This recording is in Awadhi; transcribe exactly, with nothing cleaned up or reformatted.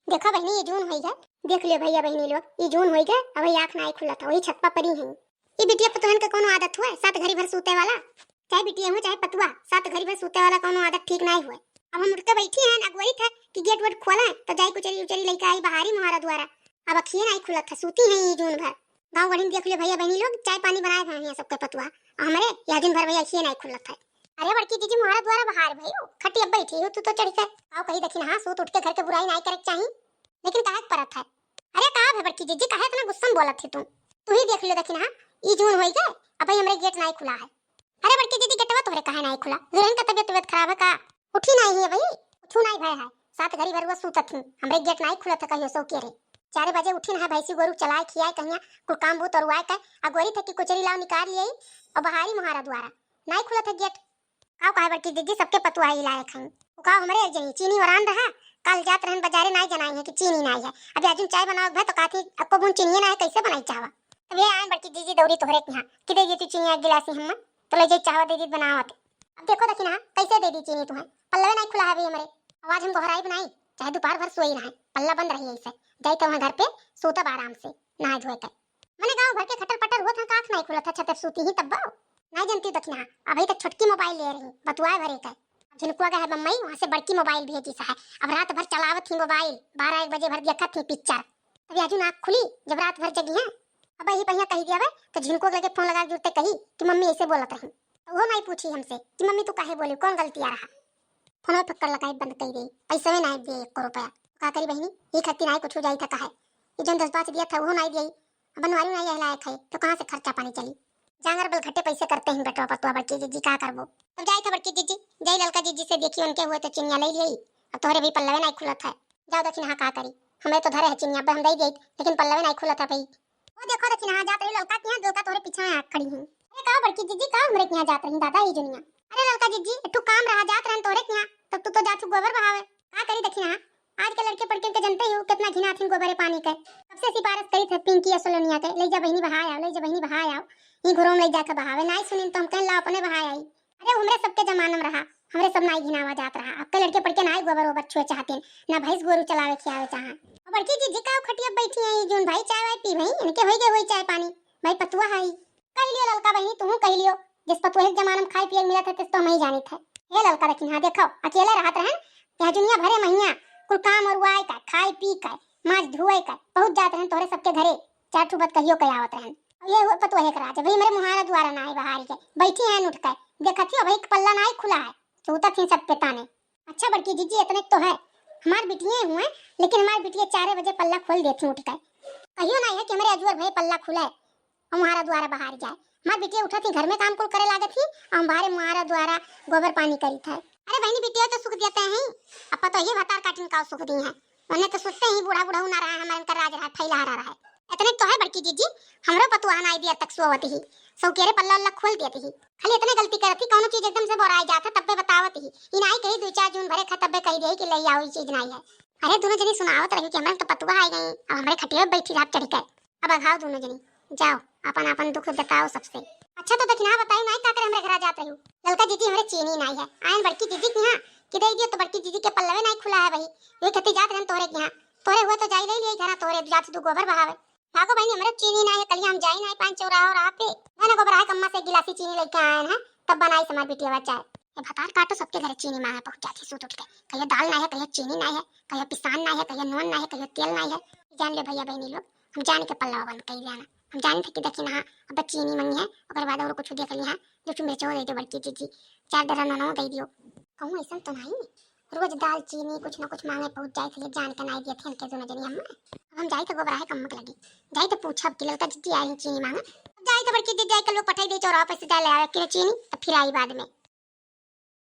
देखो बहिनी, ई जून होई गए। देख लियो भइया बहिनी लोग, ई जून होई गए, अबहीं आँख नाई खुलत है, वही छत पर परी हैं। ई बिटिया पतोहन के कौनो आदत हुए सात घड़ी भर सूते वाला? चाहे बिटिया हो चाहे पतुआ, सात घड़ी भर सूते वाला कौनो आदत ठीक नाई हुए। अब हम उठ के बैठी हैं, अगोरी था कि गेट वेट खोलें तो जाई कुचरी उचरी लइके आई बहारी मुहारा दुआरा। अब अँखिए नाई खुलत है, सूती हैं ई जून भर। गाँव गढ़ी में देख लियो भइया बहिनी लोग, चाय पानी बनाए भए हैं सबके पतुआ, और हमरे यह जून भर भइया अँखिए नाई खुलत है। अरे बड़की जीजी, मुहारा दुआरा बहार भई हो, खटिया बैठी हो तू तो चढ़ के। आओ कही दखिनहा, सूत उठ के घर के बुराई नाई करे के चाही, लेकिन काहे के परत है? अरे का भे बड़की जीजी, काहे इतना गुस्सा में बोलत है तू? तू ही देख लियो दखिनहा, ई जून होई गए, अबहीं हमरे गेट नाई खुला है। अरे बड़की जीजी, गेटवा तोहरे काहे नाई खुला? दुल्हन का तबियत, तबियत खराब है का? उठी नाई है भाई, कुछ नाई भय है, सात घड़ी भर वो सूतत ही, हमरे गेट नाई खुलत है कहियो सो के रे। चार बजे उठी ना है, भैंसी गोरू चलाए खियाए कहिया, कुल काम बूत और वाए का, अगोरी थकी कुचरी लाओ निकाल लियाई, और बहारी मुहारा दुआरा, नाई खुलत है गेट। काव काहे बड़की जीजी, सबके पतुआ ही लायक हैं। वो काव हमरे एक जनी चीनी वरान रहा, कल जात रहन बाजारे, नाई जनाई है कि चीनी नाई है। अब आजुन चाय बनावे के भा तो काथी अक्को बून चीनिए ना है, कैसे बनाई चाहवा? तब ये आए बड़की जीजी दौरी तोहरे के यहाँ कि दे दी तू चीनी एक गिलासी हम, तो ले जाई चाहवा दे दी बनावत। अब देखो दखिनहा, कैसे दे दी चीनी तुम्हें, पल्लवे नाई खुला है भाई हमरे। आवाज हम गोहराई बनाई, चाहे दोपहर भर सोई रहे, पल्ला बंद रही ऐसे। जाई तो वहाँ घर पे सूतब आराम से, नहाए धोए के। मने गाँव भर के खटर पटर होत है, आँख नाई खुलत है, छते सूती ही तब बाव। नाई जनती दखिनहा, अबहीं तक छोटकी मोबाइल ले रही, बतुआए भरे के। झिनकुआ गए है बम्बई, वहाँ से बड़की मोबाइल भेजी सा है। अब रात भर चलावत ही मोबाइल, बारह एक बजे भर देखत ही पिक्चर। तब आजुन आँख खुली, जब रात भर जगी हैं। अब यही पहिया कही दिया बे, तो झिनकुआ के लगे फोन लगा के जुरते कही कि मम्मी ऐसे बोलत रही। तो वो माई पूछी हमसे कि मम्मी तू काहे बोली, कौन गलतिया रहा? फोनवा फक्कर लगाई बंद कई देई, पैसवे नाई दिए एको रुपया। का करी बहिनी, ई खत्ती नाई कुछ हो जाई था काहे? ई जौन दस पाँच दिया था, उहो नाई दिए। अब बनवारी नाई यह लायक है, तो कहाँ से खर्चा पानी चली? जांगर बल घटे पैसे करते हैं बेटवा पतुआ बड़की जीजी, का करबो? तब जाई था बड़की जीजी, जाई ललका जीजी से देखी, उनके हुए तो चिनिया ले लियाई। अब तोहरे भी पल्लवे नाई खुलत है। जाओ दखिनहा, का करी, हमें तो धरे है चिनिया, अब हम दे देत, लेकिन पल्लवे नाई खुलत है भाई। वो देखो दखिनहा, जात रही ललका के यहाँ, ललका तोहरे पीछे आँख खड़ी है। अरे का बड़की जीजी, का हमरे के यहाँ जात रही दादा ई जुनिया? अरे ललका जीजी, एक ठू काम रहा, जात रहन तोहरे के यहाँ, तब तू तो जात हू गोबर बहावे। का करी दखिनहा, आज के लड़के पड़के के जनते ही हो कितना घिनाथिन गोबरे पानी के। कब से सिफारिश करी थे पिंकी या सोलोनिया के, ले जा बहिनी बहाय आओ, ले जा बहिनी बहाय आओ। ई घरों में ले जाके बहावे, नाई सुनिन तो हम कहन ला अपने बहाय आई। अरे हमरे सबके जमाना में रहा, हमरे सब नाई घिनावा जात रहा। अब के लड़के पड़के नाई गोबर ओबर छुए चाहतिन, ना भैंस गोरू चलावे खियावे चाहा। और बड़की जीजी का खटिया बैठी है, ई जून भाई चाय वाय पी भाई, इनके होई गए होई चाय पानी, भाई पतुआ है। कह लियो ललका बहिनी, तू कह लियो, जिस पतुआ के जमाना में खाए पिए मिलत है, तिस तो हम ही जानित है। हे ललका दखिनहा, देखो, अकेले रहत रहन, यह जुनिया भरे महिया, कुल काम और वाय का, खाए पी का, माज धुए का, बहुत जात रहन तोहरे सबके घरे, चार ठू बत कहियो के आवत रहन। अब ये हुए पतुआ के राज, भाई मेरे मुहारा दुआरा ना आए बहारी के, बैठी हैं उठ के, देखत ही भाई पल्ला ना आए खुला है, तो उतर थी सब पे ताने। अच्छा बड़की जीजी, इतने तो है, हमार बिटिये हुए, लेकिन हमार बिटिये चारे बजे पल्ला खोल देती उठ के। कहियो ना है कि हमरे अजुअर भये पल्ला खुले और मुहारा दुआरा बहार जाए। हमार बिटिये उठत ही घर में काम कुल करे लागत ही, और हम बाहरे मुहारा दुआरा गोबर पानी करी थे। अरे बहनी, बिटिये तो सुख देते हैं, अब पतोहिये भतार काटिन का सुख दी हैं। उन्हें तो सुनते ही बूढ़ा बुढ़ऊ ना रहा, हमारे इनका राज रहा, फैला रहा है। इतने तो है बड़की जीजी, हमरो पतुआ ना आई दिया तक सोवत ही, सौकेरे पल्ला उल्ला खोल देत ही। खाली इतने गलती करत ही, कौनो चीज एकदम से बोराई जात है, तब्बे बतावत ही। ई नाई कही दुई चार जून भरे खा, तब्बे कही दे कि ले आओ, ई चीज नाई है। अरे दोनों जनी सुनावत रही कि हमरे तो पतुआ आई गई, अब हमरे खटिया पे बैठी रहा चढ़ के। अब अघाओ दोनों जनी, जाओ अपन अपन दुख बताओ सबसे। अच्छा तो दखिनहा बताई नाई का करे हमरे घरा जात रही। ललका जीजी हमरे चीनी नाई है, आयन बड़की जीजी के यहाँ कि दे दियो तो बड़की जीजी के पल्लवे नाई खुला है भाई, ये खती जात रहन तोहरे के यहाँ, तोहरे हुए तो जाई ले लिए घरा, तोहरे जात दू गोबर बहावे। भागो बहनी, हमरे चीनी ना है, कलिया हम जाई ना है पान चौराहा और आप पे। ना ना गोबर आए, कम्मा से एक गिलासी चीनी लेके आए हैं, तब बनाई हमार बिटिया चाय। ये भतार काटो, सबके घरे चीनी मांगे पहुंच जाती सूत उठ के। कहियो दाल ना है, कहियो चीनी ना है, कहियो पिसान ना है, कहियो नून ना है, कहियो तेल ना है। जान ले भैया बहनी लोग, हम जान के पल्ला बंद कर जाना। हम जान थे कि दखिनहा, अब चीनी मंगी है, ओकर बाद और कुछ देख लिया, जो चुम बेचो दे दो बड़की जीजी, चार डरा ननो दे दियो। कहूँ ऐसा तो नहीं, रोज दाल चीनी कुछ ना कुछ मांगे पहुंच जाए, इसलिए जान के नाई दिए थे इनके दोनों जनी हम। अब हम जाई तो गोबराहे कम्मक लगी, जाई तो पूछब कि ललका जीजी आई हैं चीनी मांगे। जाई तो बड़की जीजी आई के लोग पठाई दे चौराहा पे से जाए ले आवे किलो चीनी, तो फिर आई बाद में।